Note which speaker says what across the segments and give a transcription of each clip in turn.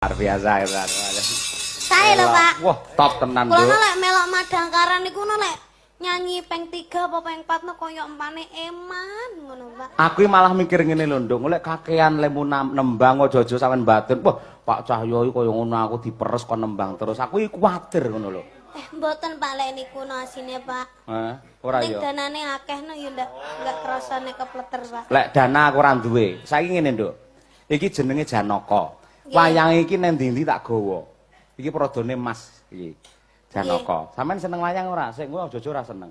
Speaker 1: Luar biasa ya.
Speaker 2: Sae lho, Pak.
Speaker 1: Wah, top tenan,
Speaker 2: Kula
Speaker 1: Nduk.
Speaker 2: lek melok madangkaran niku lek nyanyi peng 3 apa peng 4 no koyo empane eman ngono, Pak.
Speaker 1: Aku malah mikir ngene lho, Nduk, lek kakean lemu nembang aja-aja sampean batin. Wah, Pak Cahyo iki koyo ngono aku diperes kon nembang terus. Aku iki kuwatir ngono lho.
Speaker 2: Mboten Pak, lek niku no asine, Pak.
Speaker 1: Heh, ora
Speaker 2: Ning
Speaker 1: ya.
Speaker 2: danane akeh no ya ndak kerasa nek kepleter, Pak.
Speaker 1: Lek dana aku ora duwe. Saiki ngene, Nduk. Iki jenenge Janaka. Wayang iki nang ndi-ndi tak gawa. Iki prodone Mas iki. Janaka. Sampeyan seneng wayang ora? Sik engko aja-aja ora seneng.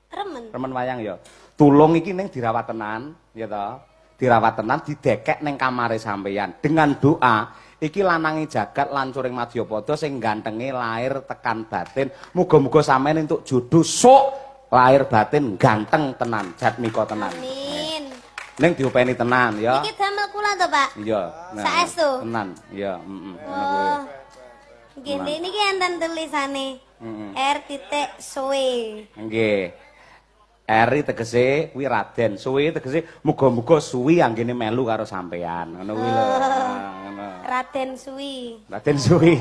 Speaker 2: Remen.
Speaker 1: Remen wayang ya. Tulung iki ning dirawat tenan, ya toh. Dirawat tenan didekek ning kamare sampeyan dengan doa iki lanange jagat lancuring madyapada sing gantenge lahir tekan batin. Muga-muga sampeyan entuk jodoh sok lahir batin ganteng tenan, jatmika tenan.
Speaker 2: Amin.
Speaker 1: Ning diopeni tenan ya.
Speaker 2: Iki damel kula to, Pak?
Speaker 1: Iya. Nah,
Speaker 2: Saestu?
Speaker 1: Tenan. Iya, heeh. Ngono kuwi.
Speaker 2: Oh. Nggih, niki enten tulisane. R titik suwe.
Speaker 1: Nggih. Eri tegese kuwi Raden, suwi tegese muga-muga suwi anggene melu karo sampean. Ngono kuwi lho. Nah, ngono.
Speaker 2: Raden Suwi.
Speaker 1: Raden Suwi.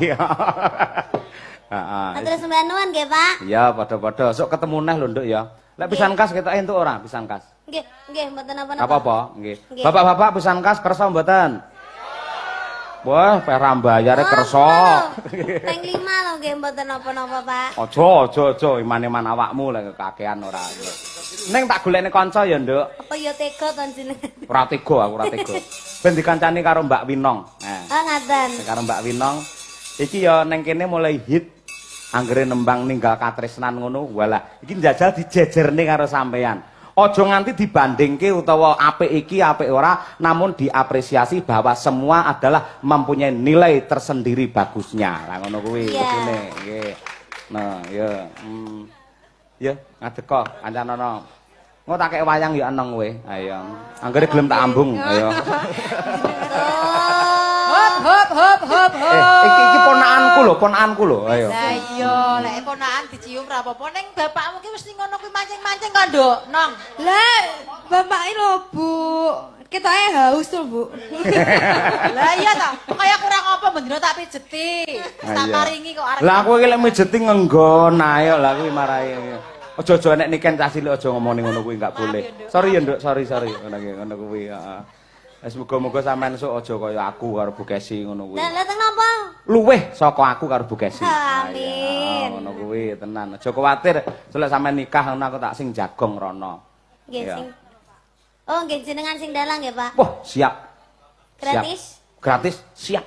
Speaker 1: Heeh.
Speaker 2: Matur sembah nuwun nggih, Pak.
Speaker 1: Iya, padha-padha. Sok ketemu neh lho, Nduk ya. Lek pisan kas ketoke entuk ora pisan kas?
Speaker 2: Nggih, nggih mboten napa-napa.
Speaker 1: Apa-apa, nggih.
Speaker 2: Nggih.
Speaker 1: Bapak-bapak pisan kas kersa mboten? Wah, peh ra mbayare
Speaker 2: Oh,
Speaker 1: kersa.
Speaker 2: Peng 5 lho nggih mboten napa-napa, Pak.
Speaker 1: Aja, aja, aja, iman-iman awakmu lek kakean ora. Ning tak golekne kanca ya, Nduk.
Speaker 2: Apa ya tega to jenengan?
Speaker 1: Ora tega aku, ora tega. Ben dikancani karo Mbak Winong. Nah,
Speaker 2: Oh, ngaten.
Speaker 1: karo Mbak Winong. Iki ya neng kene mulai hit. Anggere nembang ninggal katresnan ngono, walah. Iki njajal dijejerne karo sampean. Aja nganti dibandingke utawa apik iki apik ora, namun diapresiasi bahwa semua adalah mempunyai nilai tersendiri bagusnya. Lah ngono kuwi kudune, nggih. Nah, ya. Ya, ngadeka kancanono. Engko tak kek wayang ya eneng kowe. Ayo. Anggere gelem tak ambung, ayo.
Speaker 2: Oh.
Speaker 3: Hop hop hop hop hop.
Speaker 1: Eh, iki ponakanku lho, ponakanku lho. Ayo.
Speaker 3: Lah iya, lek ponakan dicium ra apa-apa ning bapakmu ki wis ngono kuwi mancing-mancing kok, Nduk. Nong.
Speaker 4: Lah, bapake lho, Bu. Ketoke haus to, Bu.
Speaker 3: Lah iya ta, kaya kurang apa bendina tak pijeti. Wis tak
Speaker 1: Iya.
Speaker 3: paringi kok arep.
Speaker 1: Lah aku iki lek mijeti ngenggon ae lah kuwi marahi. Aja-aja nek niken cah cilik aja ngomongin ngono kuwi enggak
Speaker 3: Maaf
Speaker 1: boleh.
Speaker 3: ya, Nduk.
Speaker 1: Sorry ya, Nduk, sorry sorry. Ngono ki ngono kuwi, heeh. Wis muga-muga sampean sok aja kaya aku karo Bu Kesi ngono kuwi.
Speaker 2: Lah, teng napa?
Speaker 1: Luweh saka aku karo Bu Kesi.
Speaker 2: Amin.
Speaker 1: Iya, ngono kuwi tenan. Aja kuwatir, selek sampean nikah ngono aku tak sing jagong rono.
Speaker 2: Nggih
Speaker 1: Iya.
Speaker 2: sing. Oh, nggih jenengan sing dalang nggih, Pak.
Speaker 1: Wah, siap.
Speaker 2: Gratis?
Speaker 1: Siap. Gratis, siap.